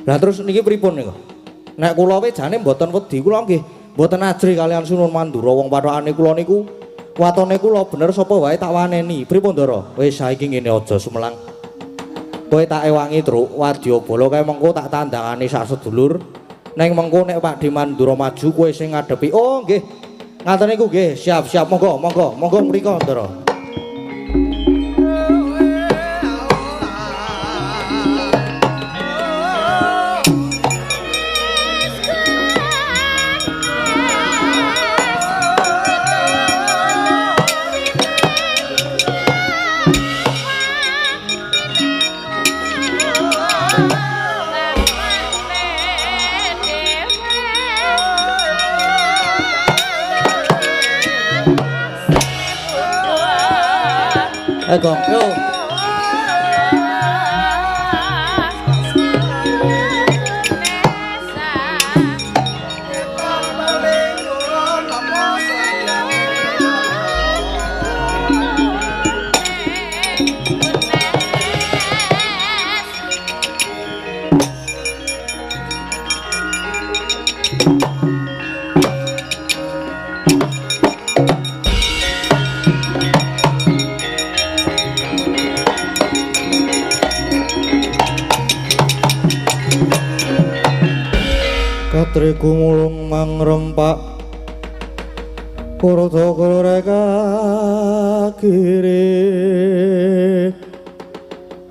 Lah terus niki pripun niku? Nek kula we jane mboten wedi, kula nggih mboten ajrih kalian Sunan Mandura wong pathokane kula niku watone kula bener sapa wae tak waneni. Pripun Ndara? Wis saiki ngene aja sumelang. Kowe tak ewangi truk wadyabala kae mengko tak tandangane sak sedulur. Neng mengko nek Pakdhe Mandura maju kowe sing ngadepi. Oh nggih. Ngaten niku nggih, siap-siap monggo monggo monggo mriko Ndara. Gong, yo. Katri gumulung mangrempak kurta kureka kiri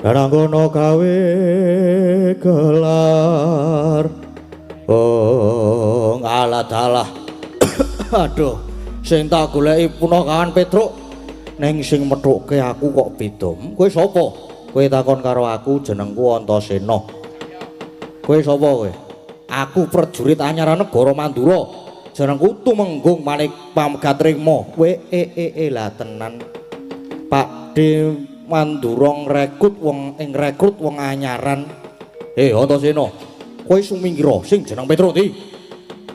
Rangono gawe gelar. Oh ngalah dalah. Aduh sing tak goleki punakawan Petruk ning sing methuke aku kok beda. Kowe sapa? Kowe takon karo aku jenengku Antasena. Kowe sapa kowe? Aku prajurit anyaran negara Mandura. Jenengku Tumenggung Manik Pamegatrima. Kowe lah tenan. Pakdhe Mandura ngrekrut wong ing rekrut wong anyaran. Antasena, kowe sumingkira sing jeneng Petruk ndi?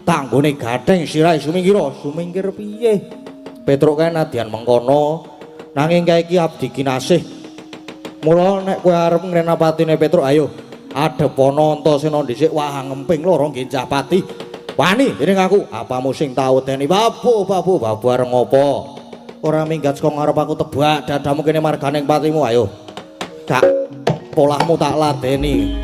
Tanggone gatheng sirahe sumingkira. Sumingkir piye? Petruk kae nadyan mengkono nanging kae iki abdi kinasih. Mula nek kowe arep ngrenapatine Petruk ayo adepana Antasena dhisik. Wah ngemping loro nggih pati. Wani dening aku, apamu sing tau wedeni? Babu babu babu arep ngopo? Ora minggat saka ngarep aku tebak dadamu kene marganing patimu ayo. Gak polahmu tak ladeni.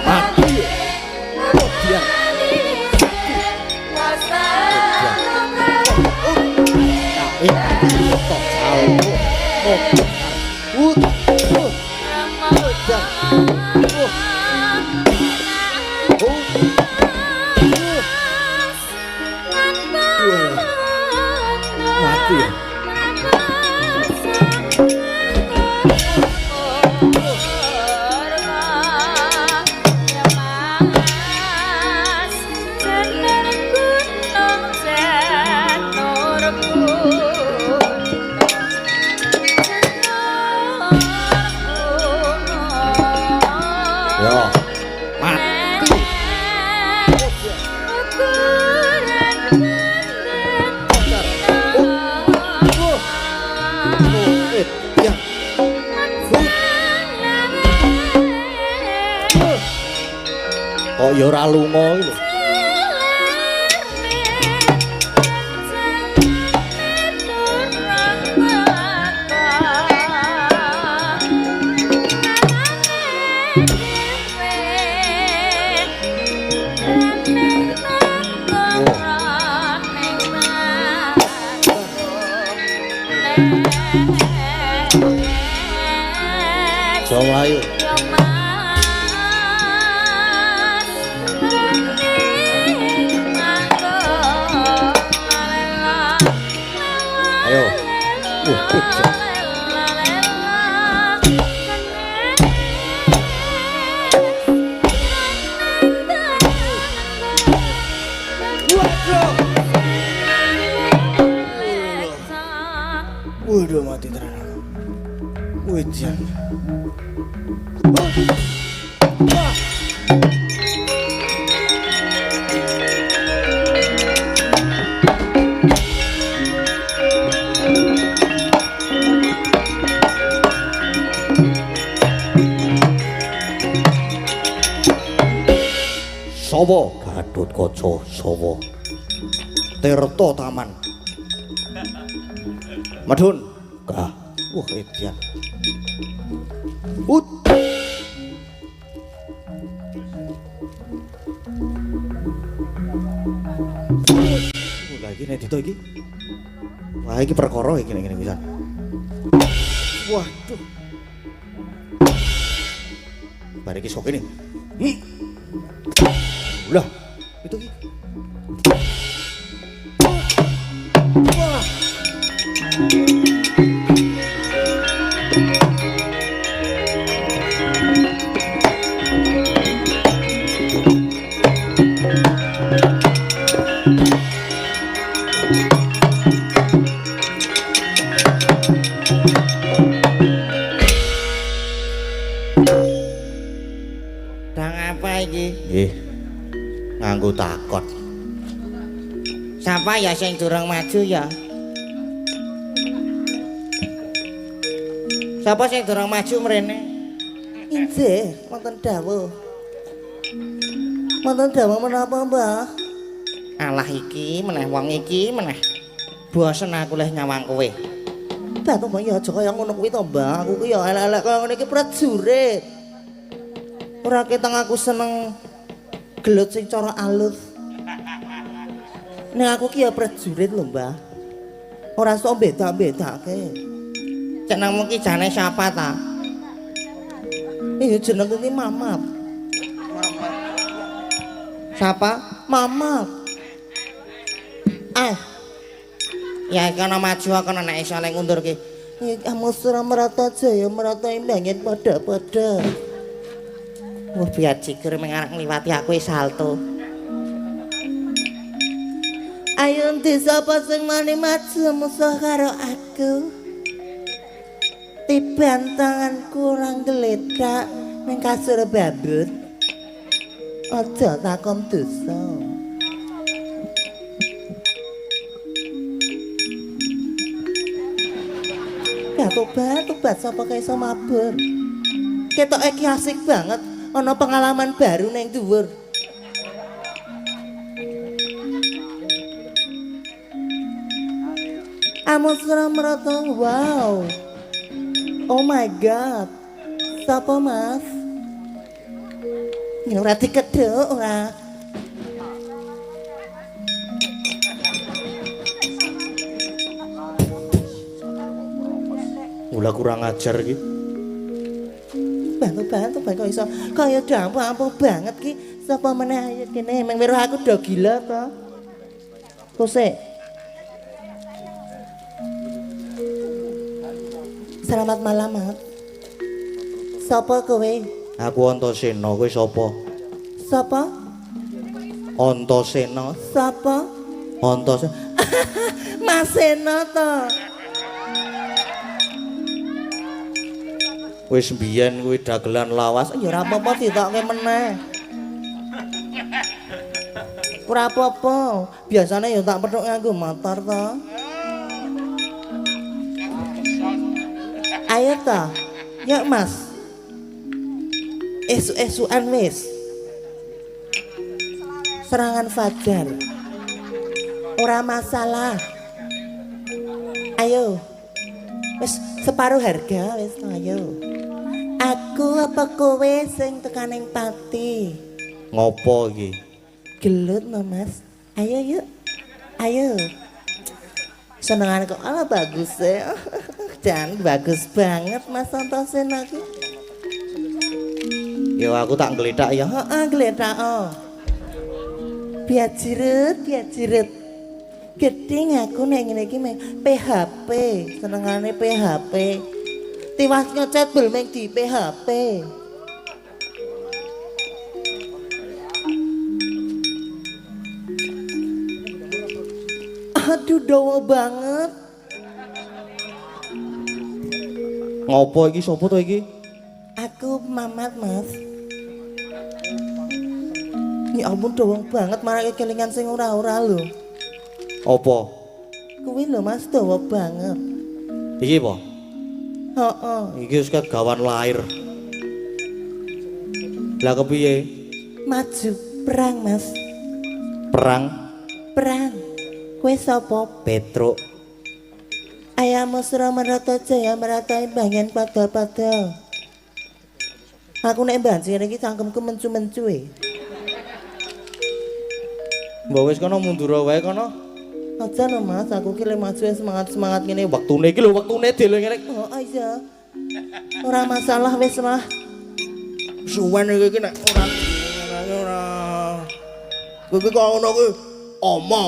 Mati. Oh, biar. Mati ya. Ya. Mati. Ya. Kok ya ora lunga iki lho. Jawa ayo. Ayo. Waduh, mati tenan aku. Wejan. Sopo Gatotkaca Sawa Tirta Taman Madhun. Kah. Wah, edan. Ut. Lah iki nek dito iki. Wah, iki perkara iki nek ngene pisan. Waduh. Bar iki sok kene. Lah, itu iki. Wah. Dang apa iki? Nggih. Nganggo takon. Sapa ya sing durung maju ya? Sapa sing durung maju mrene? Injih, wonten dawuh. Wonten dawuh menapa, Mbah? Alah iki meneh wong iki meneh. Bosen aku leh nyawang kowe. Mbah, to ya aja kaya ngono kuwi to, Mbah. Aku ki ya elek-elek kaya ngene iki prajurit. Ora ketang aku seneng gelut sing cara alus. Nek aku ki ya prajurit lho, Mbah. Ora iso beda-bedake. Jenengmu ki jane sapa ta? Iya, jenengku ki Mamat. Sapa? Mamat. Ah. Ya kono maju kono nek iso nek ngundur ki. Ya Amusra Merata Jaya Merata imbangin padha-padha. Wah, biar jiger mengarang ngliwati aku salto. Ayo ndi sapa sing wani maju musuh karo aku? Tiban tanganku ora ngletak ning kasur babut. Aja takon dosa. Ya tobat, tobat sapa kae iso mabur. Ketoke ki asik banget. Ana pengalaman baru neng dhuwur. Amusra Merata, wow. Oh my god. Sapa, Mas? Ini ora dikedhuk ora. Lah kurang ajar iki. Bantu-bantu bae kok iso kaya ampuh-ampuh banget ki. Sapa meneh ayo kene meng weruh aku do gila to. Kose. Selamat malam, Mas. Sapa kowe? Aku Antasena, kowe sapa? Sapa? Antasena. Sapa? Antasena. Mas Sena to. Wis mbiyen kuwi dagelan lawas. Ya ora apa-apa ditokke meneh. Ora apa-apa. Biasane ya tak petuk nganggo motor to. Ayo ta. Yuk, Mas. Esuk-esukan wis. Serangan fajar. Ora masalah. Ayo. Wis separuh harga wis ayo. Aku apa kowe sing tekaning pati? Ngopo iki? Gelut no, Mas. Ayo yuk. Ayo. Senengane kok ala bagus e. Jan bagus banget Mas Antasena iki. Ya aku tak nglethak ya. Heeh, nglethak. Oh. Biajiret, biajiret. Gedhe aku nek ngene iki PHP, senengane PHP. Tiwas ngechat bel meng di PHP. Aduh, dawa banget. Ngopo iki sapa to iki? Aku Mamat, Mas. Ya ampun dawa banget marake kelingan sing ora-ora lho. Apa? Kuwi lho Mas dawa banget. Iki apa? Heeh. Iki wis kegawan lahir. Lah kepiye? Maju perang, Mas. Perang? Perang. Kowe sapa? Petruk. Ayamu Sura Merata Jaya meratai bagian pada-pada. Aku nek banjir iki cangkemku mencu-mencu e. Mbok wis kono mundur wae kono. Aja lho Mas, aku ki le maju semangat-semangat ngene. Wektune iki lho, wektune dieling-eling. Oh iya. Ora masalah wis lah. Suwen iki nek ora ora. Kowe iki kok ngono kuwi oma.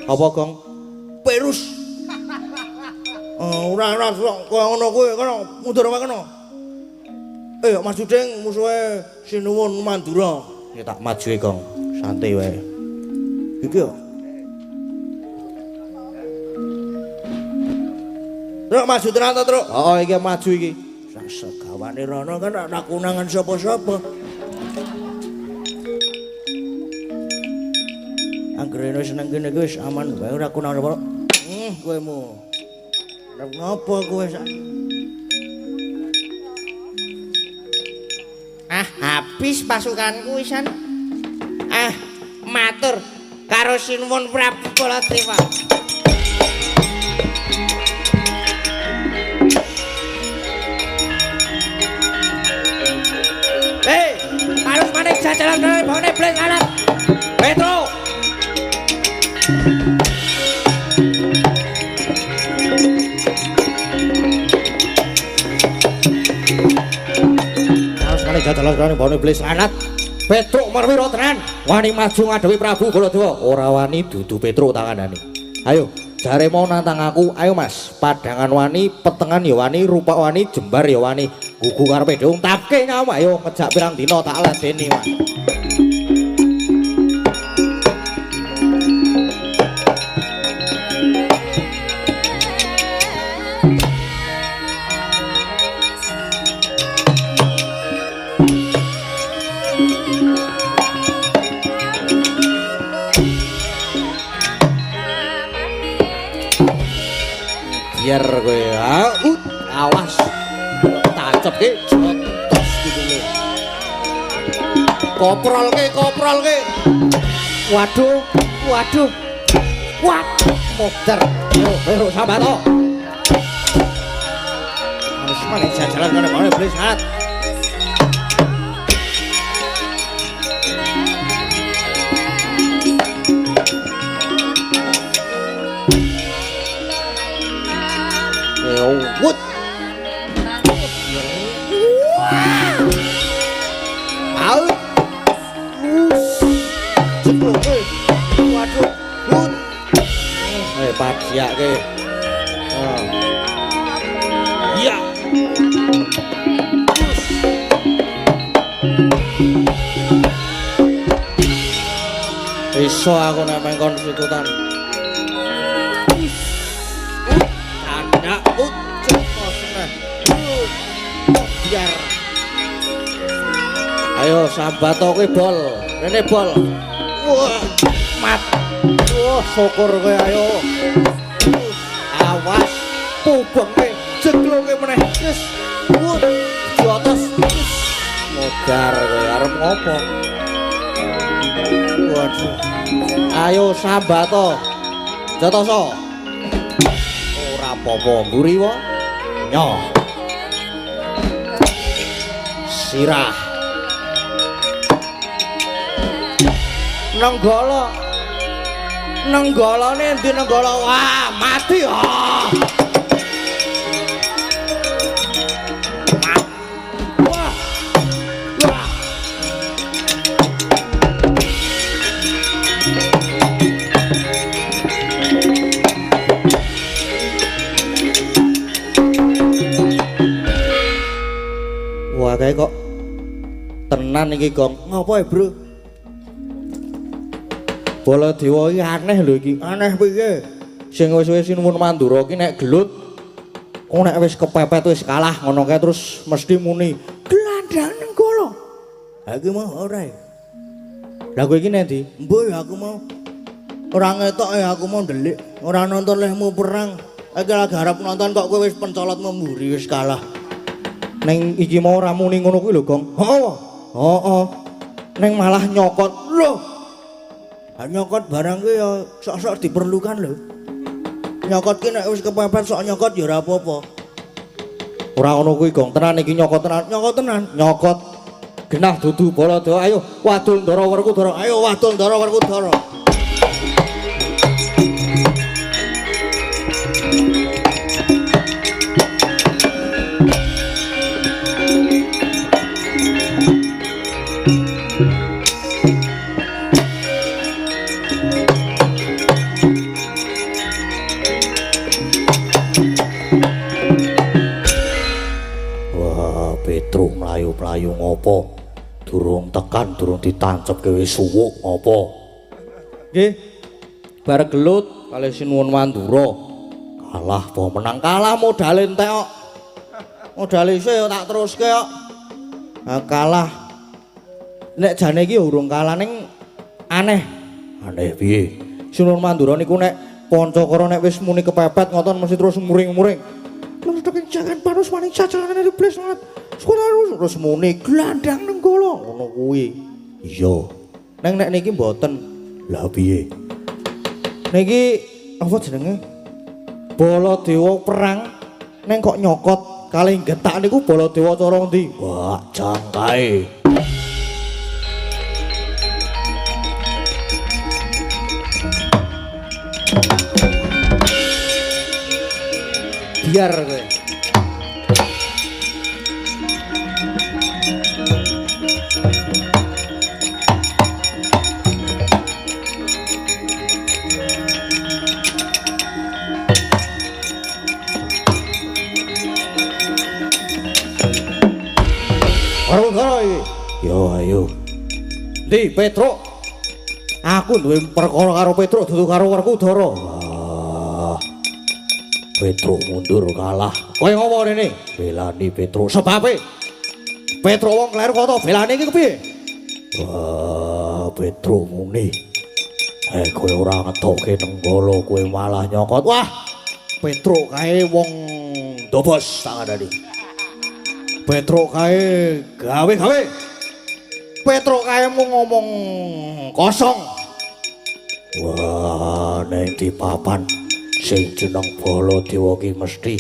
Apa, Gong? Perus. Ora ora kok ngono kuwi kono mundur wae kono. Mas Juding musuhe Sinuwun Mandura. Ya tak maju e, Gong. Santai wae. Iki yo. Truk maju tenan to, Truk? Heeh, iki maju iki. Segawane rono kan ora kunangan sapa-sapa. Angger wis nang kene iki wis aman wae ora kunangan sapa. Kowe mu. Arep ngopo kowe sak? Ah, habis pasukanku wisan. Ah, matur karo Sinuwun Prabu Baladewa. Hei, harus manik jajaran dari bone bling alat. Petro. Harus manik jajaran dari bone bling alat. Petruk Marwira tenan wani maju ngadepi Prabu Baladewa. Ora wani dudu Petruk tanganane. Ayo, jare mau nantang aku, ayo Mas. Padangan wani, petengan ya wani, rupak wani, jembar ya wani. Gugu karepe dhewe tapke nyawa, ayo ngejak pirang dina tak ladeni, Mas. Biar kowe awas tancepke jotos gitu lho. Koprolke, koprolke. Waduh, waduh. Waduh, muter. Yo, weruh sambat to. Harus malah jajalan kene bone beli saat. Wut. Au. Jeblok. Waduh. Wut. Padiake. Iya. Iso aku nek mengkon sikutan. Anak biar. Ayo sambato kowe bol. Rene bol. Wah, mat. Wah, syukur kowe ayo. Awas pubenge jeglonge meneh. Wis. Wut, jotos. Modar kowe arep ngopo? Waduh. Ayo sambato. Jotoso. Ora apa-apa, mburi wae. Nyoh. Sirah. Nenggala. Nenggalane endi Nenggala? Wah, mati. Ah. Wah. Wah. Wah, kae kok tenan iki, Gong. Ngopo ya, Bro? Baladewa iki aneh lho iki. Aneh piye? Sing wis-wis Sinuwun Mandura iki nek gelut kok nek wis kepepet wis kalah ngono kae terus mesti muni gelandang Nenggala. Ha iki mau ora ya? Lah kowe iki nek ndi? Mbuh ya aku mau ora ngetok ya aku mau ndelik, ora nonton lehmu perang. Iki lagi arep nonton kok kowe wis pencolot memburi wis kalah. Ning iki mau ora muni ngono kuwi lho, Gong. Heeh. Heeh. Ning malah nyokot. Lho. Ha nyokot barang kuwi ya sok-sok diperlukan lho. Nyokot ki nek wis kepepet sok nyokot ya ora apa-apa. Ora ngono kuwi, Gong. Tenan iki nyokot tenan. Nyokot tenan. Nyokot. Genah dudu Baladewa. Ayo wadul Ndara Werkudara. Ayo wadul Ndara Werkudara. Petruk mlayu-mlayu ngopo? Durung tekan, durung ditancepke wis suwuk ngopo? Nggih. Bar gelut kalih Sinuwun Mandura. Kalah apa menang? Kalah modale entek kok. Modale isih ya tak teruske kok. Ha kalah. Nek jane iki urung kalah ning aneh. Aneh piye? Sinuwun Mandura niku nek Pancakara nek wis muni kepepet ngoten mesti terus muring-muring. Jangan panus maning cacalan iblis banget. Sekolah terus muni glandang Nenggala ngono kuwi. Iya. Neng nek niki mboten. Lah piye? Niki apa jenenge? Baladewa perang neng kok nyokot kalih getak niku Baladewa cara ndi? Wah, jangkae. Biar kowe. Karo iki. Yo ayo. Ndi Petruk? Aku duwe perkara karo Petruk dudu karo Werkudara. Wah. Petruk mundur kalah. Kowe ngopo rene? Belani Petruk. Sebabe Petruk wong kleru kok to belani iki kepiye? Wah, Petruk muni. Kowe ora ngetoke Nenggala, kowe malah nyokot. Wah, Petruk kae wong dobos tak kandhani. Petruk kae gawe-gawe. Petruk kae mung ngomong kosong. Wah, ning di papan sing jeneng Baladewa ki mesti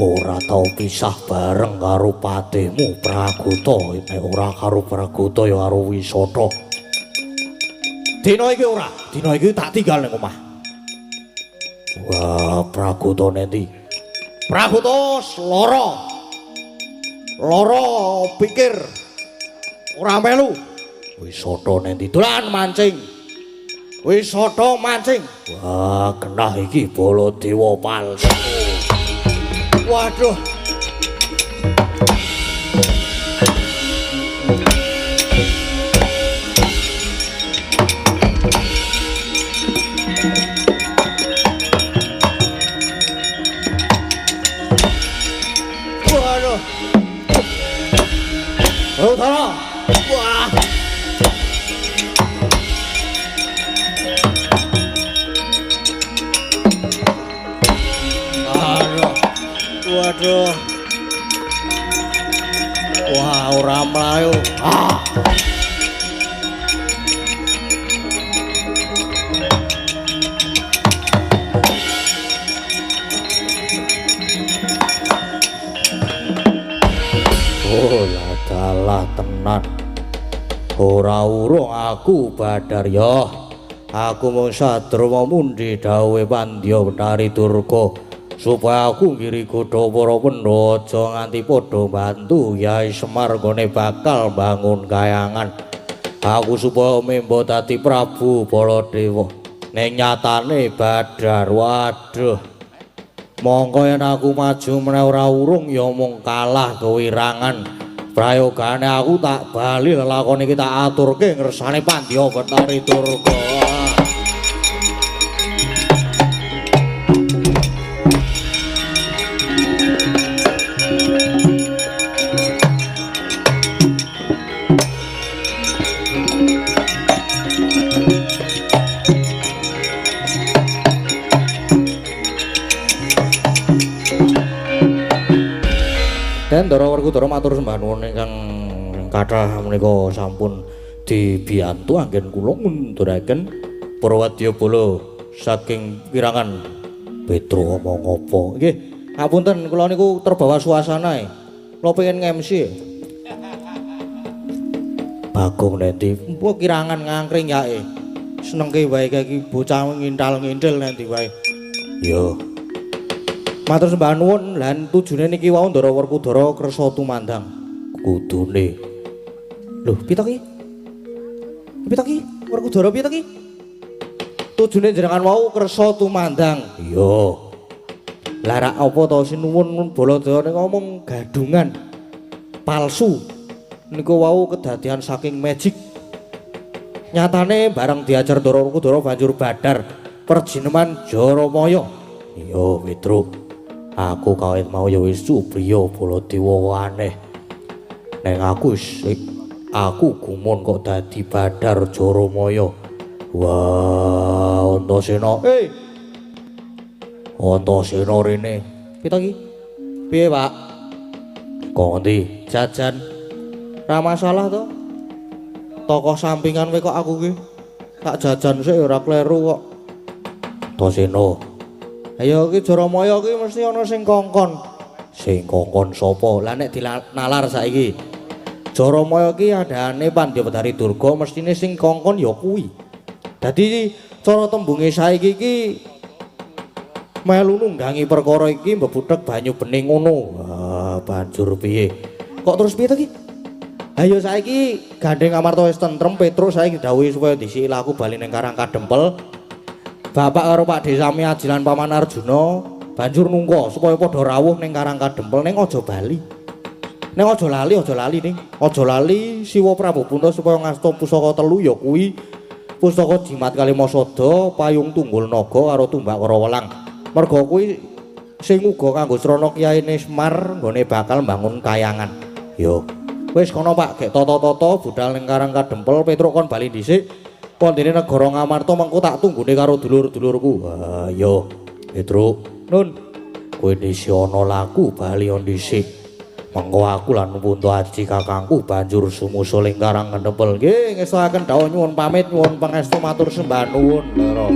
ora tau pisah bareng karo patihmu Pragota. Nek ora karo Pragota ya karo Wah, Pragota nendi? Pragota lara. Lara pikir ora melu. Wisata nendi? Dolan mancing. Wisata mancing. Wah, genah iki Baladewa palsu. Waduh. Waduh. Utara. Wah. Aduh. Waduh. Wah, ora mlayu. Ah. Oh, dalah tenan. Ora urung aku Badar ya. Aku mung sadruma mundi dawuhe Pandya Betari Durga supaya aku ngiri godha para Pandhawa aja nganti padha bantu Yai Semar nggone bakal bangun kayangan. Aku supaya membo dadi Prabu Baladewa. Ning nyatane Badar, waduh. Mongko yen aku maju meneh ora urung ya mung kalah kewirangan. Prayogane aku tak bali lelakon iki tak aturke ngersane Pandya Betari Durga. Den Ndara Werkudara matur sembah nuwun ingkang kathah menika sampun dibiyantu anggen kula ngunduraken para wadyabala saking kirangan Petro omong apa. Nggih, ngapunten kula niku terbawa suasana e. Kula pengen nge-MC. Bagong nendi? Mbok kirangan ngangkring yae. Senengke wae iki bocah ngintal-ngintil nendi wae. Yo. Matur sembah nuwun lan tujune niki wau Ndara Werkudara kersa tumandang. Kudune. Lho, piye to ki? Piye to ki? Werkudara piye to ki? Tujune jenengan wau kersa tumandang. Iya. Lah rak apa to sinuwun Baladewa ngomong gadungan palsu. Niku wau kedadian saking magic. Nyatane bareng diajar Ndara Werkudara banjur badar perjineman Jaramaya. Iya, Petruk. Aku kawit mau ya wis supriya Baladewa aneh. Neng aku wis aku gumun kok dadi Badar Jaramaya. Wah, Antasena. Hei. Antasena rene. Piye to iki? Piye, Pak? Kok ngendi? Jajan. Ora masalah to. Tokoh sampingan kowe kok aku ki. Tak jajan sik ora kleru kok. Antasena. Ayo iki Jaramaya iki mesti ana sing kongkon. Sing kongkon sapa? Lah nek dinalar saiki. Jaramaya iki adane Pandya Betari Durga mestine sing kongkon ya kuwi. Dadi cara tembunge saiki iki melu nunggangi perkara iki mbebuthek banyu bening ngono. Wah, banjur piye? Kok terus piye to ki? Ayo saiki gandeng Amarta wis tentrem, Petruk saiki didhawuhi supaya dhisiki laku bali ning Karang Kadempel. Bapak karo Pak Desami Aji lan Paman Arjuna banjur nungka supaya padha rawuh ning Karang Kadempel ning aja bali. Ning aja lali ning. Aja lali Siwa Prabu Punta supaya ngasta pusaka telu ya kuwi pusaka Jimat Kalimasada, Payung Tunggul Naga karo Tumbak Karawelang. Merga kuwi sing uga kanggo srana kiyaine Semar nggone bakal mbangun kayangan. Yo. Wis kono Pak, gek tata-tata budal ning Karang Kadempel, Petruk kon bali dhisik. Kondene negara Ngamarta mengko tak tunggune karo dulur-dulurku. Ha yo, Petruk. Nun, kowe dhisik ana laku bali dhisik. Mengko aku lan Punta Aji kakangku banjur sumusul ing Karang Kadempel. Nggih, ngestokaken dawuh nyuwun pamit, nyuwun pangestu matur sembah nuwun. Ndara.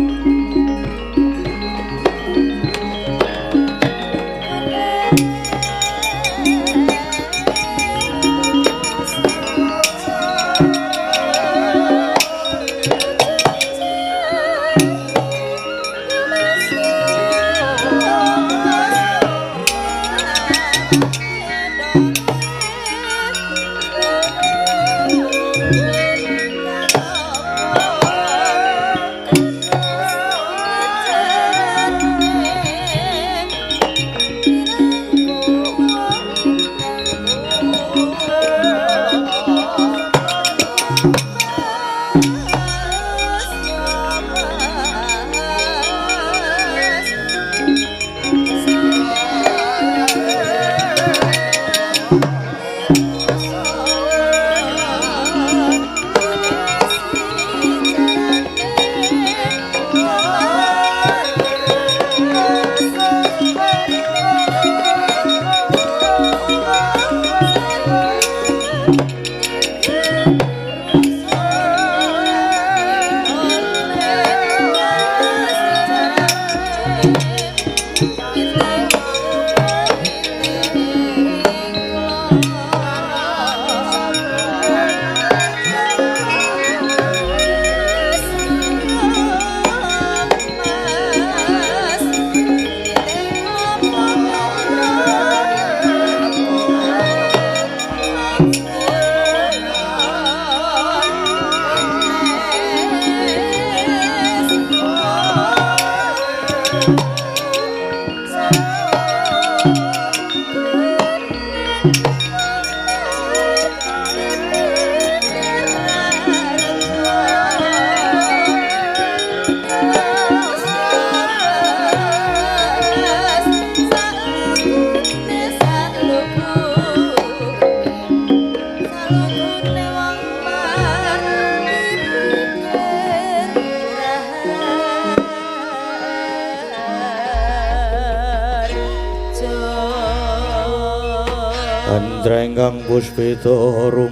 Anjrenggang puspita rum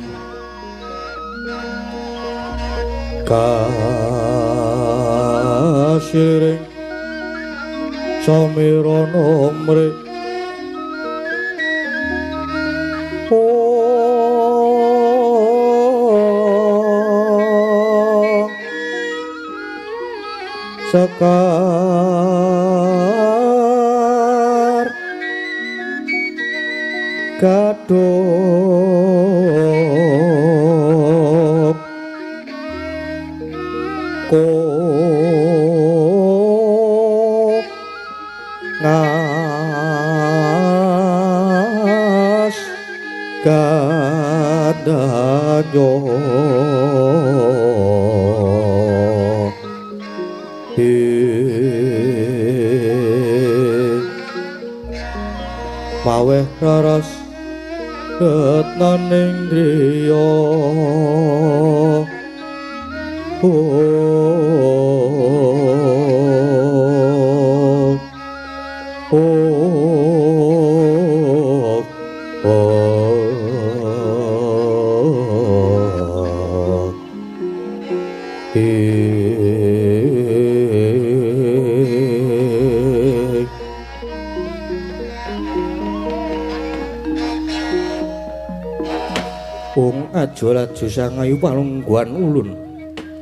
kasiring samirana mri sekar gadhok ko ngas gadanyo maweh raras retnaning driya. Aja laju sangayu palungguhan ulun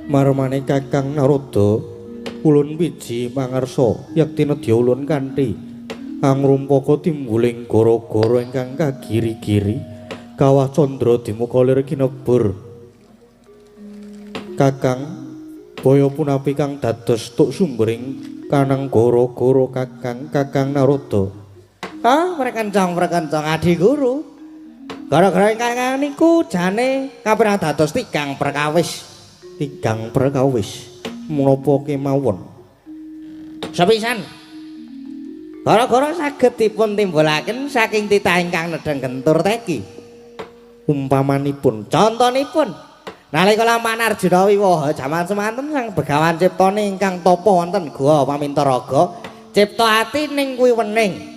marmane Kakang Narada ulun wiji mangarsa yekti nedya ulun kanthi angrumpaka timbuling gara-gara ingkang kagiri-giri kawah candra dimuka lir kinebur. Kakang baya punapi kang dados tuk sumbering kanang gara-gara Kakang Kakang Narada. Ah, prekencong adi guru. Gara-gara ingkang niku jane kaperang dados tigang perkawis. Tigang perkawis menapa kemawon? Sepisan. Gara-gara saged dipun timbulaken saking titah ingkang nedheng gentur teki. Umpamanipun, contonipun nalika lampahan Arjuna wiwaha jaman semanten sang Begawan ciptane ingkang tapa wonten Guwa Pamintaraga, cipta ati ning kuwi wening.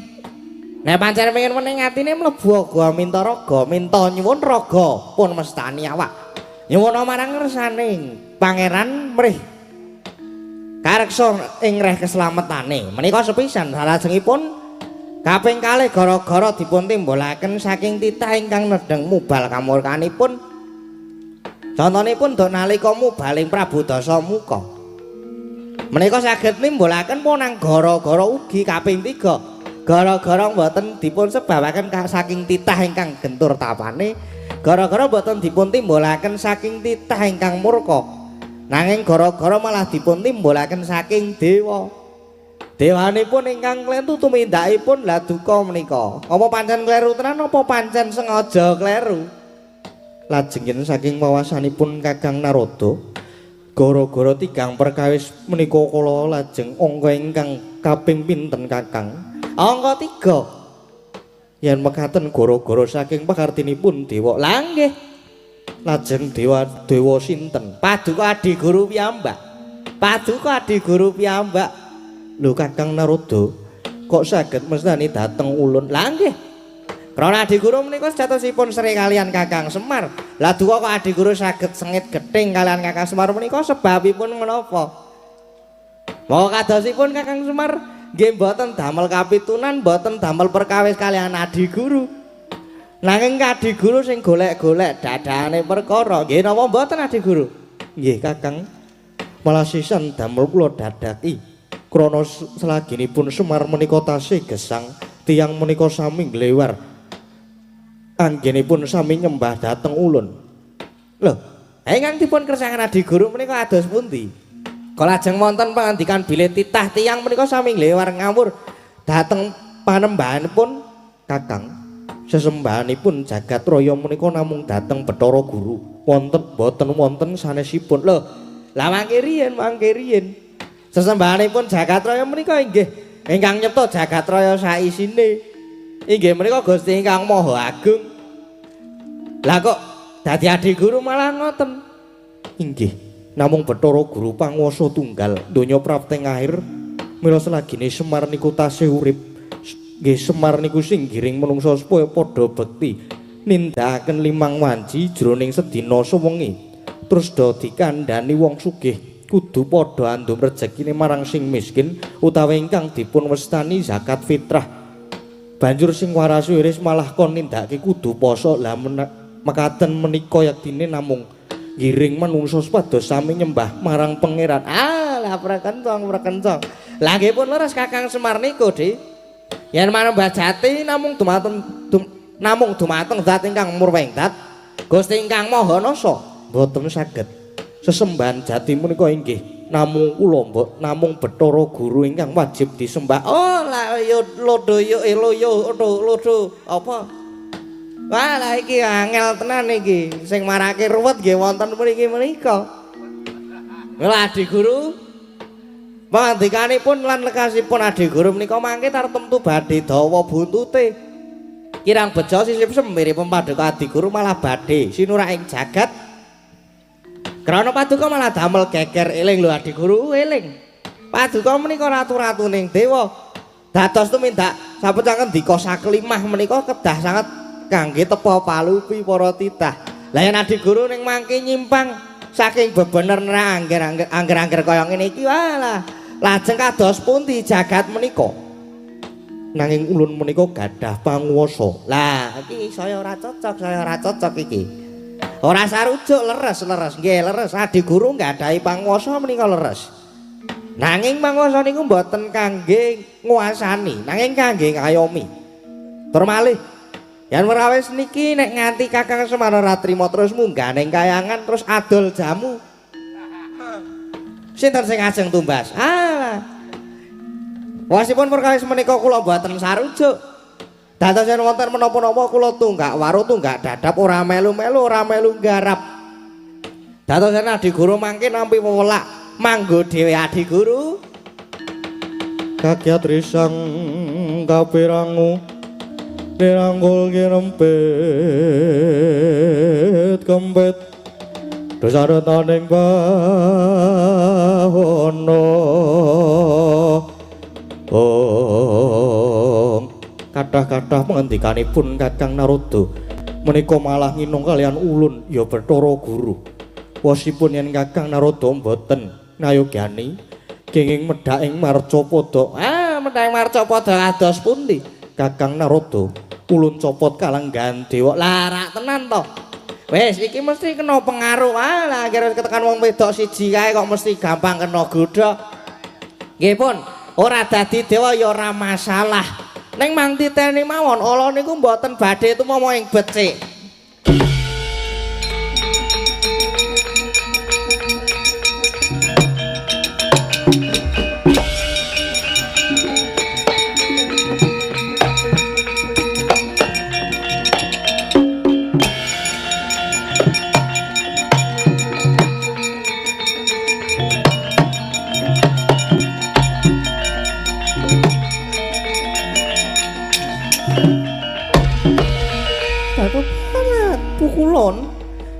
Nek pancen pengen wening atine mlebu Guwa Mintaraga, minta nyuwun raga pun mestani awak. Nyuwun marang ngersane pangeran mrih kareksa ing reh keslametane. Menika sepisan salajengipun kaping kalih gara-gara dipun timbulaken saking titah ingkang nedheng mubal kamurkanipun. Contonipun dok nalika mubaling Prabu Dasamuka. Menika saged nimbulaken ponang gara-gara ugi kaping 3. Gara-gara mboten dipun sebabaken saking titah ingkang gentur tapane, gara-gara mboten dipun timbulaken saking titah ingkang murka. Nanging gara-gara malah dipun timbulaken saking dewa. Dewanipun ingkang klentu tumindakipun lha duka menika. Apa pancen kleru tenan apa pancen sengaja kleru? Lajeng saking wawasanipun Kakang Narada, gara-gara tigang perkawis menika kala lajeng angka ingkang kaping pinten Kakang? Angka 3. Yen mekaten gara-gara saking pakartinipun dewa. Lah nggih. Lajeng dewa dewa sinten? Paduka Adi Guru piyambak. Paduka Adi Guru piyambak. Lho Kakang Narada, kok saged mestani dhateng ulun? Lah nggih. Krana Adi Guru menika sejatosipun sri kalian Kakang Semar. Lah duka kok Adi Guru saged sengit gething kalian Kakang Semar menika sebabipun menapa? Mawa kadosipun Kakang Semar nggih mboten damel kapitunan, mboten damel perkawis kalian Adi Guru. Nanging Adi Guru sing golek-golek dadane perkara. Nggih napa mboten Adi Guru? Nggih Kakang. Malah sisan damel kula dadaki. Krana selaginipun Semar menika tasih gesang, tiyang menika sami nglewar. Anggenipun sami nyembah dhateng ulun. Lho, ingkang dipun kersakaken Adi Guru menika ados pundi? Kala lajeng wonten pangandikan bilih titah tiyang menika sami nglewar ngawur dhateng panembahanipun Kakang. Sesembahanipun jagat raya menika namung dhateng Bathara Guru. Wonten boten wonten sanesipun. Lho, lah mangke riyen, mangke riyen. Sesembahanipun jagat raya menika inggih ingkang nyipta jagat raya saisine. Inggih menika Gusti ingkang Maha Agung. Lah kok dadi Adi Guru malah ngoten? Inggih, namung Bathara Guru panguwasa tunggal donya prapteng akhir. Mila selagine Semar niku tasih urip, Nggih Semar niku sing giring menungsa supaya padha bekti nindakaken limang wanci jroning sedina suwengi. Terus do dikandhani wong sugih kudu padha andum rejekine marang sing miskin utawi ingkang dipun wastani zakat fitrah. Banjur sing waras wiris malah kon nindakake kudu poso. Lah mekaten menika yektine namung giring manungsa supados sami nyembah marang pangeran. Ah, lah prekencong prekencong. Lah nggih pun leres Kakang Semar niku, Dik. Yen manembah jati namung dumateng namung dumateng zat ingkang murwing dat Gusti ingkang Maha Nasa mboten saged. Sesembahan jati menika inggih namung kula mbok namung Bathara Guru ingkang wajib disembah. Oh, lah yo lodo yo loyo lodo apa? Wah, lah iki angel tenan iki. Sing marake ruwet nggih wonten mriki menika. Lah Adi Guru, pangandikanipun lan lekasipun Adi Guru menika mangke tartemtu badhe dawa buntute. Kirang bejo sisip semiripun paduka Adi Guru malah badhe sinurak ing jagat. Krana paduka malah damel geger. Eling lho Adi Guru, eling. Paduka menika ratu-ratuning dewa. Dados tumindak sapecangen dika saklimah menika kedah sanget kangge tepa palupi para titah. Lah yen Adi Guru ning mangke nyimpang saking bebener angger-angger kaya ngene iki, walah lajeng kados pundi jagat menika? Nanging ulun menika gadah panguwasa. Lah iki saya ora cocok, saya ora cocok iki. Ora sarujuk leres-leres, nggih leres. Adi Guru nggadahi panguwasa menika leres. Nanging panguwasa niku mboten kangge nguasani, nanging kangge ngayomi. Tur malih yen werawis niki nek nganti Kakang Semar ora trima terus munggah ning kayangan terus adol jamu. Sinten sing ajeng tumbas? Ah. Wasipun perkawis menika kula mboten sarujuk. Dados yen wonten menapa-napa kula tunggak waru tunggak dadap ora melu-melu ora melu nggarap. Dados yen Adi Guru mangke nampi wewelak manggo dhewe Adi Guru. Kakyat risang kapirangu dirangkul kirempit kempit dosaretaning bahono. Oh, kathah-kathah pengendikanipun Kakang Narada menika malah nginung kalian ulun ya Bathara Guru. Wasipun yen Kakang Narada mboten ngayogyani kenging medhak ing marcapada. Ah, medhak ing marcapada kados pundi? Kakang Narada ulun copot kalenggahan dewa. Lah rak tenan to. Wis iki mesti kena pengaruh. Ah, lah kira ketekan wong wedok siji kae kok mesti gampang kena godha. Nggih pun, ora dadi dewa ya ora masalah. Ning mang titeni mawon ala niku mboten badhe tumama ing becik. Pukulon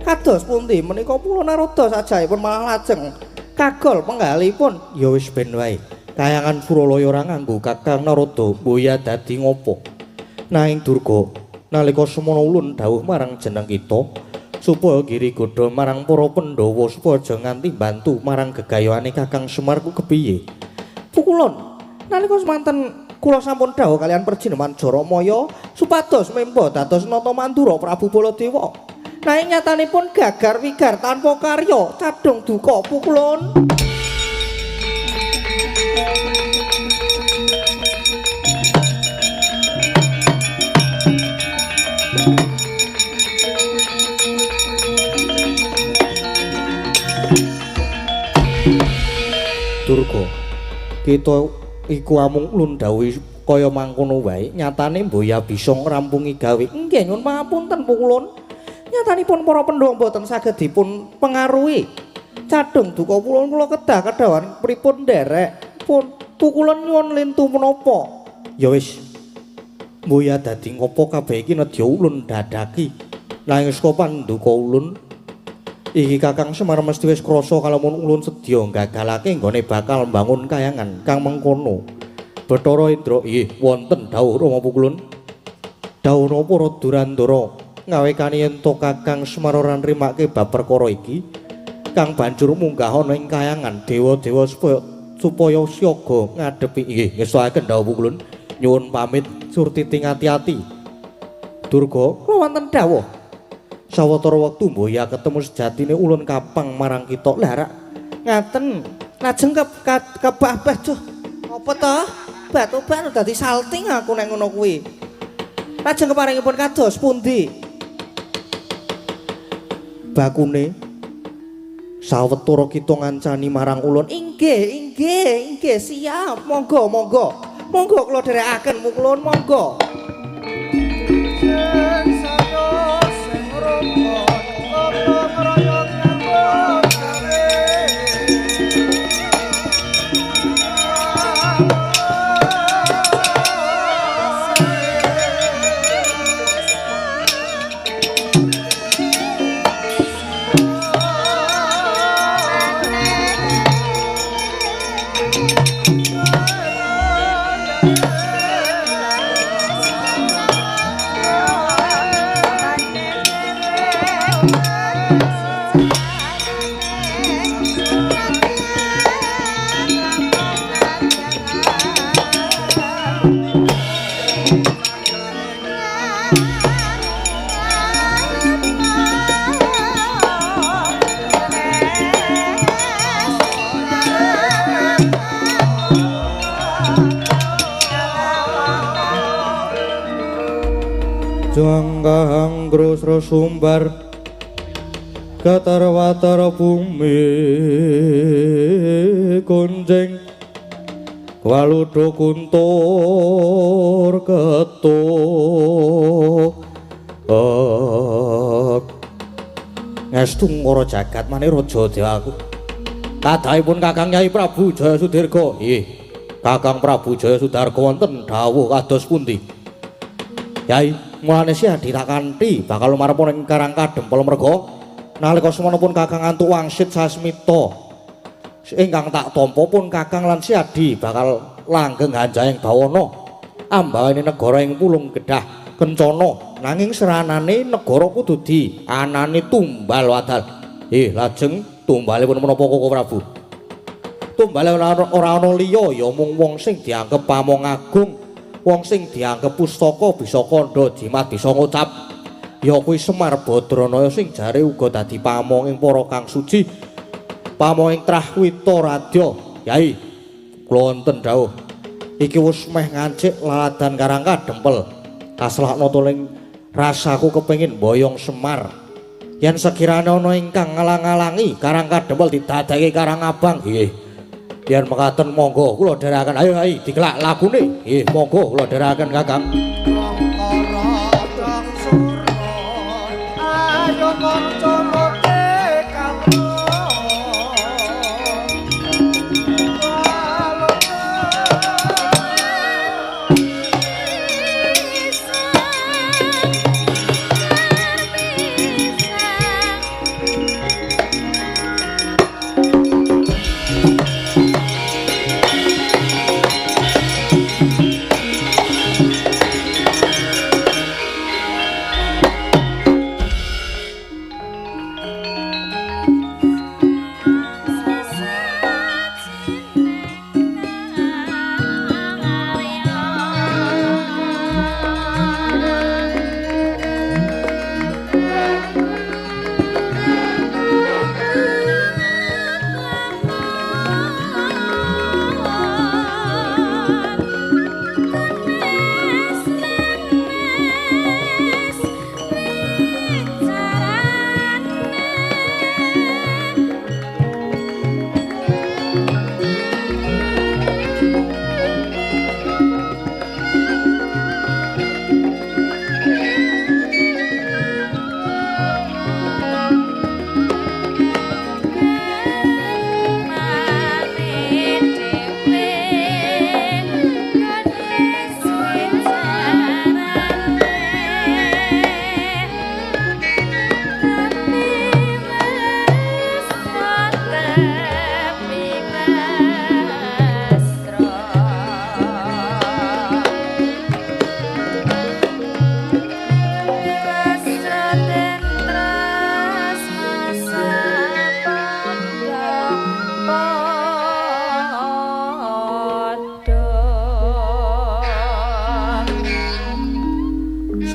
kados pundi menika Pulo Narada sajaipun malah lajeng kagol penggalipun. Ya wis ben wae. Kayangan Suralaya ora nganggo Kakang Narada mboya dadi ngopo. Nanging Durga nalika semono ulun dawuh marang jeneng kita supaya giri godha marang para Pandhawa supaya aja nganti bantu marang gegayuhane Kakang Semar ku kepiye. Pukulon nalika semanten kula sampun dawuh kalian perjineman Jaramaya supados memba dados nata mandura Prabu Baladewa. Nanging nyatanipun gagar wigar tanpa karya cadhong duka pukulun. Durga, kita iku amung ulun dawuhi kaya mangkono wae, nyatane mboya bisa ngrampungi gawe. Nggih nyuwun pangapunten pukulun. Nyatanipun para Pandhawa mboten saged dipun pengaruhi. Cadhong duka pukulun kula kedah kedawan pripun nderek pun pukulun nyuwun lintu menapa. Ya wis. Mboya dadi ngopo kabeh iki nedya ulun dadaki. Nanging saka panduka ulun iki Kakang Semar mesti wis krasa kalamun ulun sedya gagalake nggone bakal mbangun kayangan kang mengkono. Bathara Indra, inggih wonten dawuh Rama Pukulun. Dawuh napa para Durandara ngawekani yen to Kakang Semar ora nrimake bab perkara iki, kang banjur munggah ana ing kayangan dewa-dewa supaya siaga ngadepi. Inggih ngestokaken dawuh Pukulun. Nyuwun pamit surtiting ati-ati. Durga, kula wonten dawuh. Sawetara wektu mboya ketemu sejatine ulun kapang marang kita. Lah rak ngaten. Lajeng kebah-bah duh. Apa to? Batu-batu dadi salting aku nek ngono kuwi. Lajeng keparingipun kados pundi? Bakune sawetara kita ngancani marang ulun. Inggih, inggih, inggih, siap. Monggo, monggo. Monggo kula dherekaken mukulun monggo. Jangkahang grosro sumbar katar watar bumi kunjing waludo kuntur ketuk ngestu ngara jagat mane raja dewaku. Kadhahipun Kakang Kyai Prabu Jaya Sudirga. Nggih, Kakang Prabu Jaya Sudarga wonten dawuh kados pundi? Yai, mulane si Adi tak kanthi bakal lumarep ing Karang Kadempel merga nalika semono pun Kakang antuk wangsit sasmita ingkang tak tampa pun Kakang lan si Adi bakal langgeng hanjayeng bawana ambawane negara ing Pulung Gedah Kencana, nanging seranane negara kudu di anane tumbal wadal. Lajeng tumbalipun menapa Koko Prabu? Tumbale ora ana liya ya mung wong sing dianggep pamong agung, wong sing dianggep pustaka bisa kandha jimat bisa ngucap, ya kuwi Semar Badranaya sing jare uga dadi pamong ing para kang suci, pamong ing trah Wita Radya. Yai, kula wonten dawuh iki wis meh ngancik laladan Karang Kadempel. Kaslakna tuling rasaku kepengin boyong Semar. Yen sekirane ana ingkang ngalang-alangi Karang Kadempel didadekake Karang Abang. Nggih. Yen mekaten monggo kula dherekaken. Ayo ayo dikelak lagune. Nggih, monggo kula dherekaken Kakang. Ayo kanca mote kawula.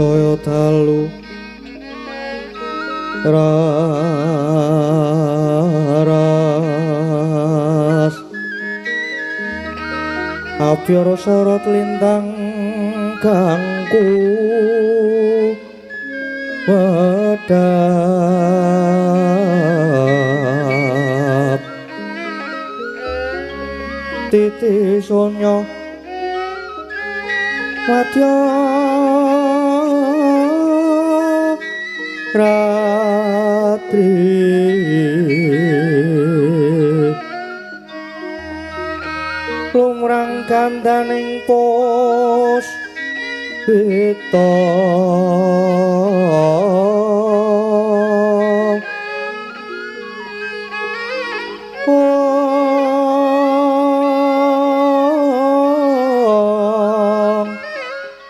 Saya dalu raras abyara sorot lintang kangku wedhap titi sonya madya ratri lumrang gandaning pos wita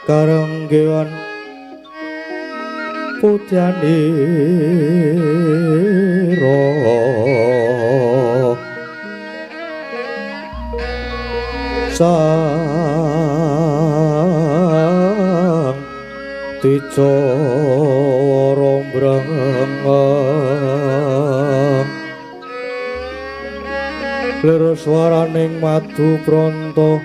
karenggewan putyanira sang dicara mbrengeng lir swaraning madu pronto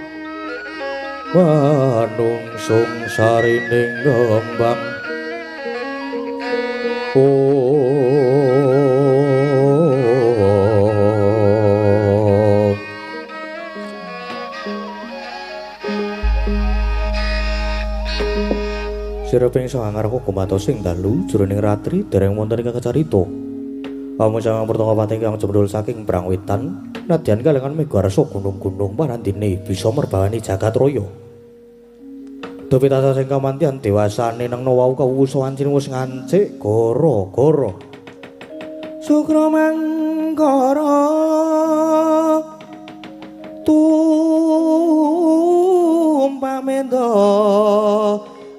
manungsung sarining kembang. Sireping sangarku gumatos ing dalu jroning ratri dereng wonten ingkang kacarita. Pamujangan pertama pati kang jembrul saking Brangwetan nadyan kalengan mega rasa gunung-gunung parandene bisa merbawani jagat raya. Dewi tansah sing kamantihan dewasane nang wau kawusa wancine wis ngancik gara-gara. Sukra mangkara tumpa mendo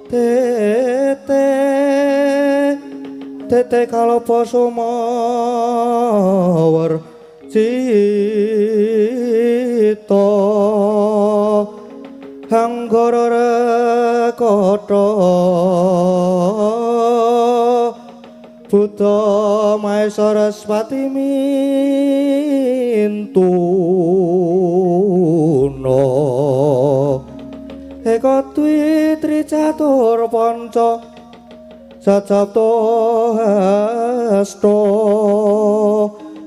tete tete kalopo sumawer cita hanggara rekata Buddha Maha Saraswati mintuna eka dwi tri catur panca sacapta hasta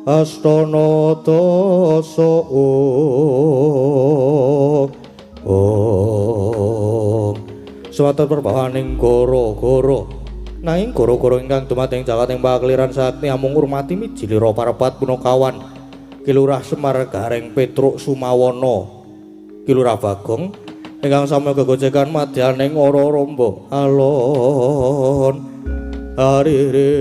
astana dasa om suwatan perbawaning goro-goro nanging goro-goro ingkang dumateng jagat ing pakeliran sakti amung ngurmati mijilira parepat punakawan Ki Lurah Semar Gareng Petruk Sumawana Ki Lurah Bagong ingkang sami gegojekan madyaning ora rombo alon arire.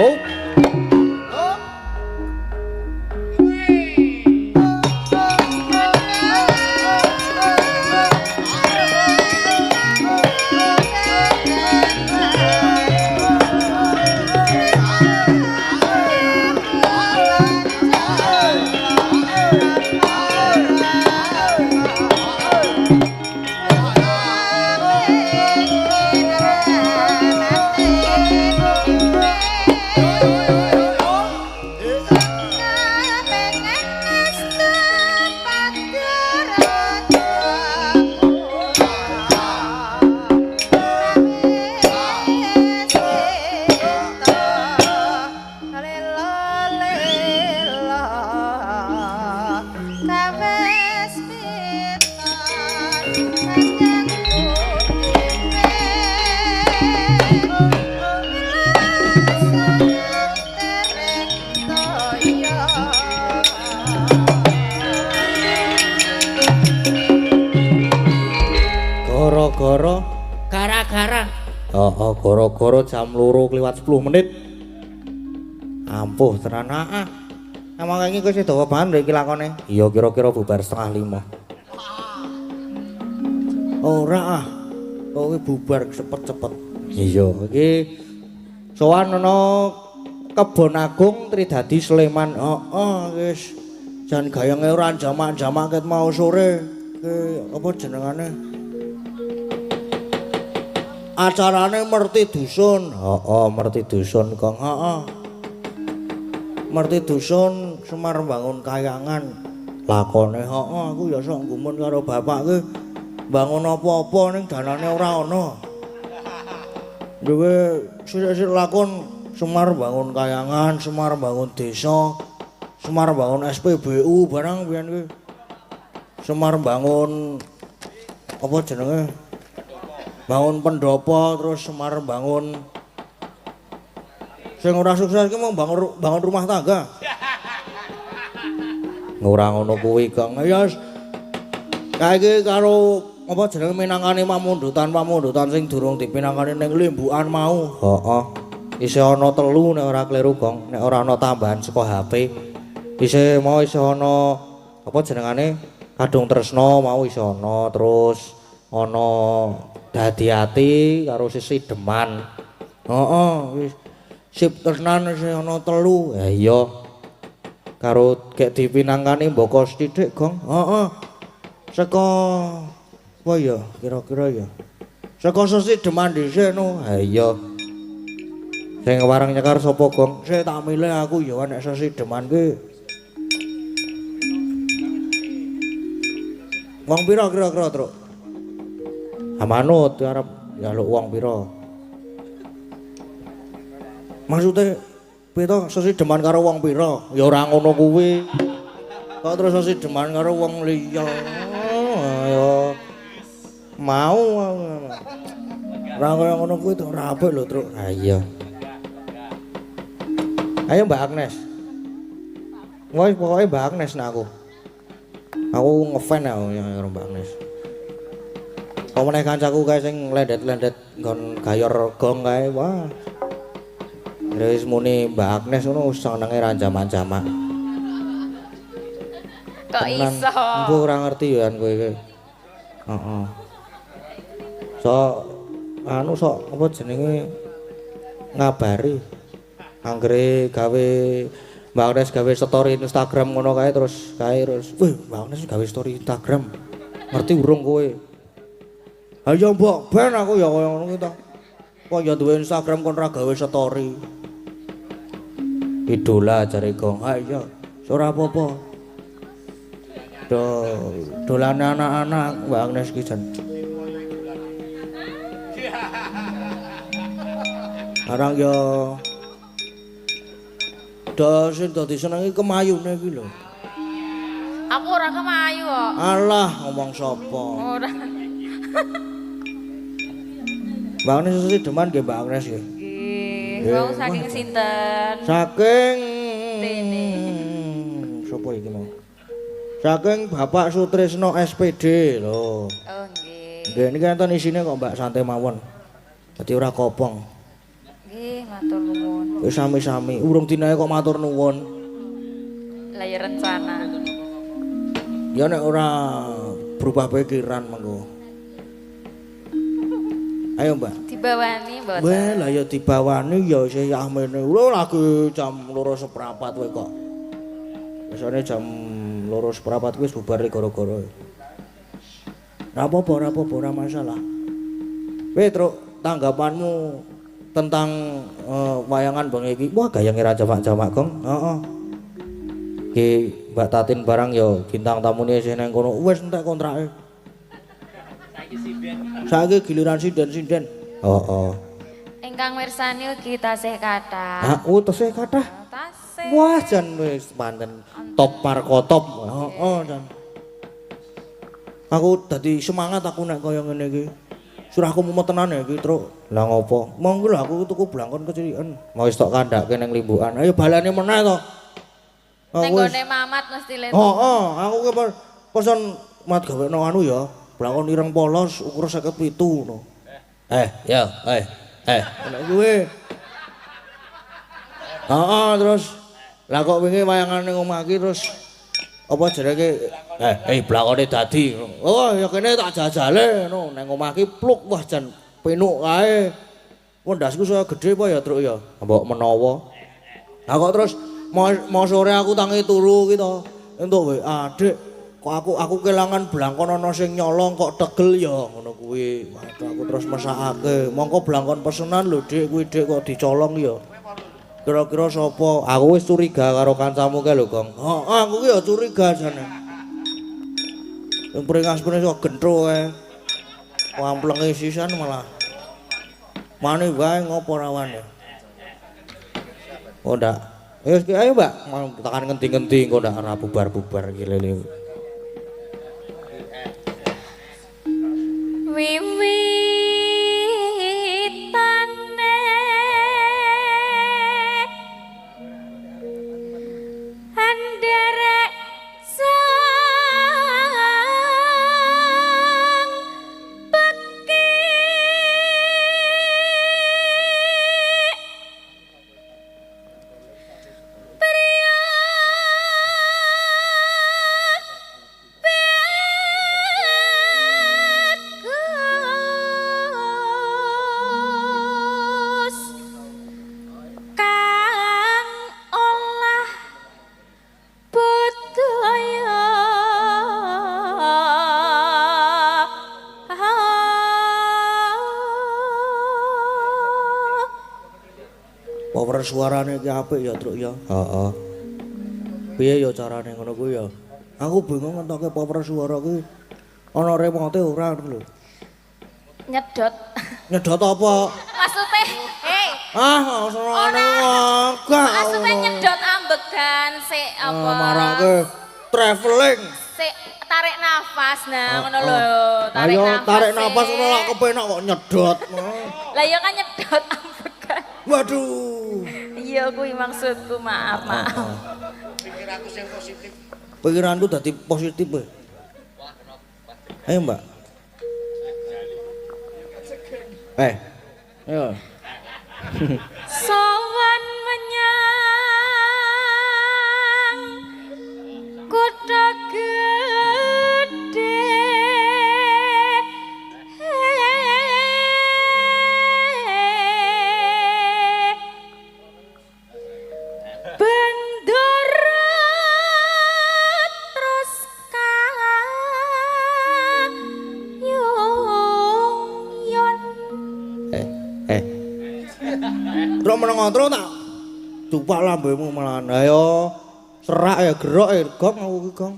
Oh. Kira-kira jam 2:10 menit. Ampuh tenan ah. Emang iki kowe sing dawa banget lho iki lakone. Iya kira-kira bubar 4:30. Ora ah. Kowe bubar cepet-cepet. Iya, iki sowan ana Kebon Agung Tridadi Sleman. Heeh, wis. Jan gayenge ora jamak-jamak ket mau sore. Ki apa jenengane? Acarane Merti Dusun. Heeh, Merti Dusun, Kang. Heeh. Merti Dusun Semar bangun kayangan. Lakone heeh, aku ya sok gumun karo bapak ki bangun apa-apa ning danane ora ana. Duwe sithik-sithik lakon Semar bangun kayangan, Semar bangun desa, Semar bangun SPBU barang biyen kuwi. Semar bangun apa jenenge? Bangun pendopo, terus Semar bangun sing ora sukses ki mung bangun rumah tangga. Ora ngono kuwi, Kang. Ya kae iki karo apa jenenge minangkani pamundutan-pamundutan sing durung dipinangkani ning limbukan mau. Heeh. Isih ana telu nek ora kleru, Gong. Nek ora ana tambahan saka HP. Isih mau isih ana apa jenengane? Kadung Tresna mau isih ana, terus ana Dadi Ati karo Sisi Deman. Heeh, wis sip tresnan isih ana telu. Ha iya. Karo gek dipinangkani mboko sithik, Gong. Heeh. Saka apa ya kira-kira ya? Saka Sisi Deman dhisik no. Ha iya. Sing warang nyekar sapa, Gong? Sik tak milih aku ya nek Sesi Deman ki. Wong pira kira-kira, Truk? Ha manut arep njaluk wong pira. Maksude piye to Sesi Deman karo wong pira? Ya ora ngono kuwi. Kok terus Sesi Deman karo wong liya? Ya mau. Ora kaya ngono kuwi to ora apik lho, Truk. Ha iya. Ayo Mbak Agnes. Wah, pokoknya Mbak Agnes nah aku. Aku ngefan aku karo Mbak Agnes. Apa meneh kancaku kae sing lendet-lendet nggon gayor gong kae, wah. Wis muni Mbak Agnes ngono senenge ra jamak-jamak. Kok iso? Embuh ora ngerti ya kowe iki. Heeh. Sok anu sok apa jenenge ngabari. Anggere gawe Mbak Agnes gawe story Instagram ngono kae terus kae terus, "Wih, Mbak Agnes gawe story Instagram. Ngerti urung kowe?" Ha ya mbok ben aku ya kaya ngono kuwi to. Kok ya duwe Instagram kon ora gawe story. Idola jare Gong. Ha iya, ora apa-apa. Do dolane anak-anak Mbak Agnes ki jan. Arang ya do sing dadi senengi kemayune iki lho. Aku ora kemayu kok. Alah, ngomong sapa? Ora. Mbak Agnes Sesi Deman nggih Mbak Agnes nggih. Nggih, wau saking sinten? Saking Tene. Sapa iki mau? Saking Bapak Sutrisno SPD lho. Oh nggih. Nggih niki enten isine kok Mbak santai mawon. Dadi ora kopong. Nggih, matur nuwun. Wis sami-sami, urung dinae kok matur nuwun. Lah ya rencana. Ya nek ora berubah pikiran mengko. Ayo Mbak. Dibawani mboten? Weh, lah ya dibawani ya isih yahmene. Lho lagi jam 2:15 kowe kok. Biasane jam 2:15 kuwi wis bubar gara-gara. Ora apa-apa, ora apa-apa, ora masalah. Weh, Truk, tanggapanmu tentang wayangan bengi iki. Wah, gayange ra jamak-jamak, Gong. Heeh. Ki Mbak Tatin barang ya bintang tamune isih nang kono. Wis entek kontrake. Saiki giliran sinden-sinden. Heeh. Ingkang mirsani ugi tasih kathah. Ha, oh tasih kathah. Tasih. Wah, jan wis manten top markotop. Heeh, jan. Aku dadi semangat aku nek kaya ngene iki. Surahku mumet tenan ya iki, Truk. Lah ngopo? Monggo lho aku tuku blangkon kecilikan. Mau wis tok kandhake ning limbukan. Ayo balane meneh to. Ning gone Mamat mesti le. Heeh, aku ki pesen mat gawekno anu ya. Blangkon ireng polos ukur 57 ngono. Ngono kuwi. Heeh, terus lah kok wingi wayangan ning omah iki terus apa jenenge blakone dadi. Oh, ya kene tak jajale ngono ning omah iki pluk wah jan penuk kae. Wendasku saya gedhe apa ya, Truk ya? Mbok menawa. Lah kok terus mau sore aku tangi turu ki to. Entuk WA, Dik, kok aku kelangan blangkon ana sing nyolong kok tegel ya ngono kuwi. Waduh aku terus mesakake. Mongko blangkon pesenan lho, Dik, kuwi Dik kok dicolong ya. Kira-kira sapa? Aku wis curiga karo kancamu kae lho, Gong. Heeh, aku ki ya curiga jane. Yang pringas-pringas kok gentro kae. Wamplenge sisan malah. Mane wae ngopo rawane. Oh ndak. Wis ayo, Mbak, mau tekan ngendi-ngendi engko ndak ora bubar-bubar iki lele. Wiwitane anderek sang pekik priya bagus kang olah budaya. Power suarane iki apik ya, Truk ya. Heeh. Piye ya carane ngono kuwi ya? Aku bingung ngentoke power suara kuwi ana remote ora ngono lho. Nyedot. Nyedot apa? Maksudnya, hei, Ah, senengane enggak. maksudnya nyedot ambegan sik apa? Marake traveling. Sik tarik nafas nah ngono lho, tarik Ayo nafas. tarik nafas sik. ngono lak kepenak kok nyedot. Lah ya kan nyedot ambegan. Waduh. Iya kuwi maksudku, maaf, maaf. Pikiranku dadi positif kowe. Ayo, Mbak. Ayo. Sowan menyang kutha gedhe. Bendoro terus kayung yon. Truk meneng tru tak dupak lambemu malahan. Ayo serak ya gerok ya gong aku ki gong.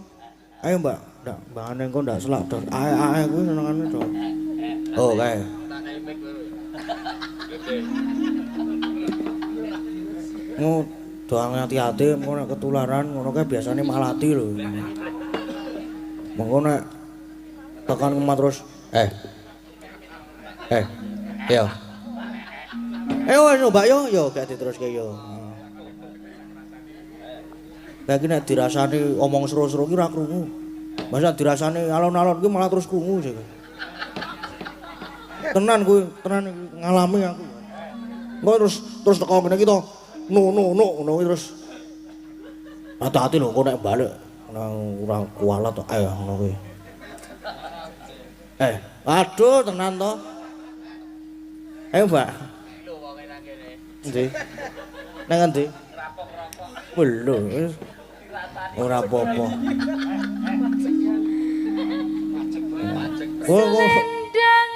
Ayo Mbak, ndak mbahane engko ndak selak dos. Ae-ae kuwi senengane to. Oh, kae. Ngo doang hati-hati engko nek ketularan ngono kae biasane malati lho. Mengko nek tekan omah terus Yo. Wis Mbak yo yo gak diteruske yo. Lah iki nek dirasani omong seru-seru ki ora krungu. Masa dirasani alon-alon ki malah terus krungu sih. Tenan kuwi, tenan ngalami aku. Engko terus teko ngene iki to. No no no ngono kuwi terus. Hati-hati lho engko nek balik nang ora kualat to ayo ngono kuwi. Aduh tenan to. Ayo Mbak. Endi? Nang endi? Lho, ora apa-apa. Oh, Selendang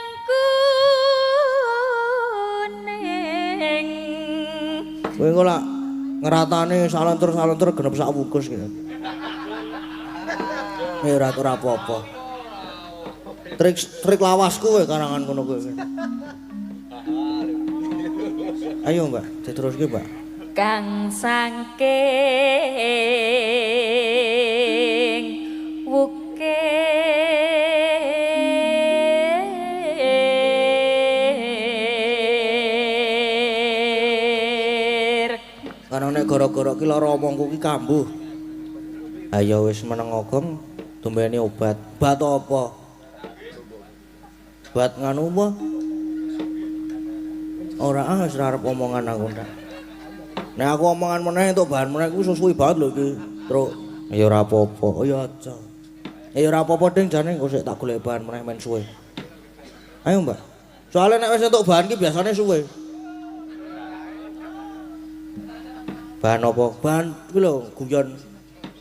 kuning. Kowe engko lak ngeratane salenter-salenter genep sak wungkus gitu. Ora ora apa-apa. Trik lawasku kowe karangan ngono kowe. Ayo Mbak, diteruske Mbak. Kang saking wukir Karena nek gara-gara ki lara omongku ki kambuh. Ayo wis meneng ogong tumbene obat. Obat apa? Obat nganu apa? Ora ah wis ora arep omongan aku ndak. Nek aku omongan meneh entuk bahan meneh kuwi suwi banget lho iki, Truk. Ya ora apa-apa. Oh ya aja. Ya ora apa-apa ding jane engko sik tak golek bahan meneh men suwe. Ayo, Mbak. Soale nek wis entuk bahan ki biasane suwe. Bahan apa? Bahan kuwi lho guyon.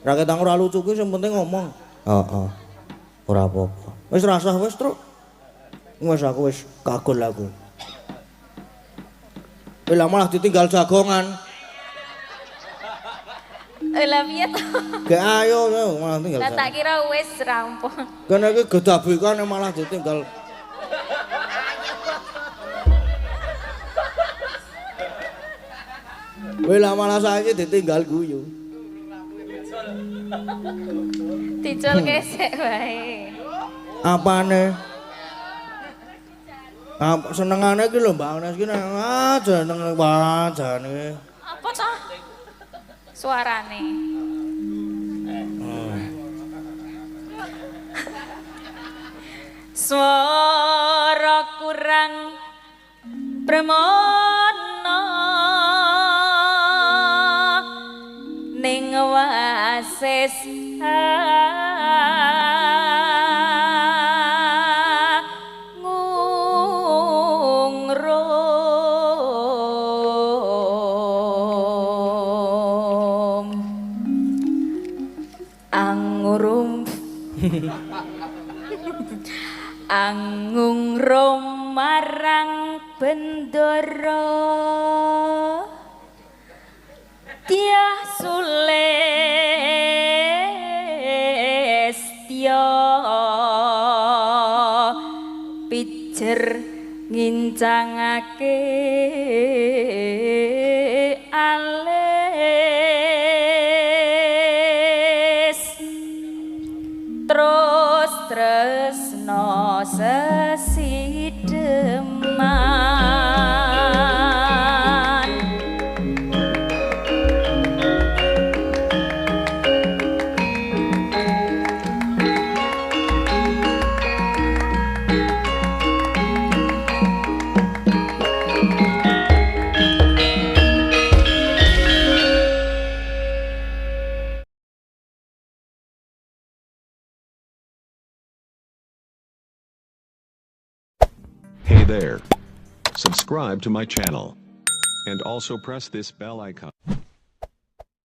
Ra ketang ora lucu kuwi sing penting ngomong. Heeh. Ora apa-apa. Wis rasah wis, Truk. Wis aku wis kagol aku. Lah malah ditinggal jagongan. Lah piye to? Gak ayo malah tinggal. Lah tak kira wis rampung. Kene iki gedabekan malah ditinggal. Weh lah malah saiki ditinggal guyu. Dicul kesek wae. Apane? Apa senengane iki lho Mbak Agnes iki ah jeneng wajane. Apa toh? Suarane. Suara kurang premono ning wasis ngungrum angurum angungrum marang bendoro tiah sulestya pijer ngincangake alis terus tresno sesideman. Hey there. Subscribe to my channel. And also press this bell icon.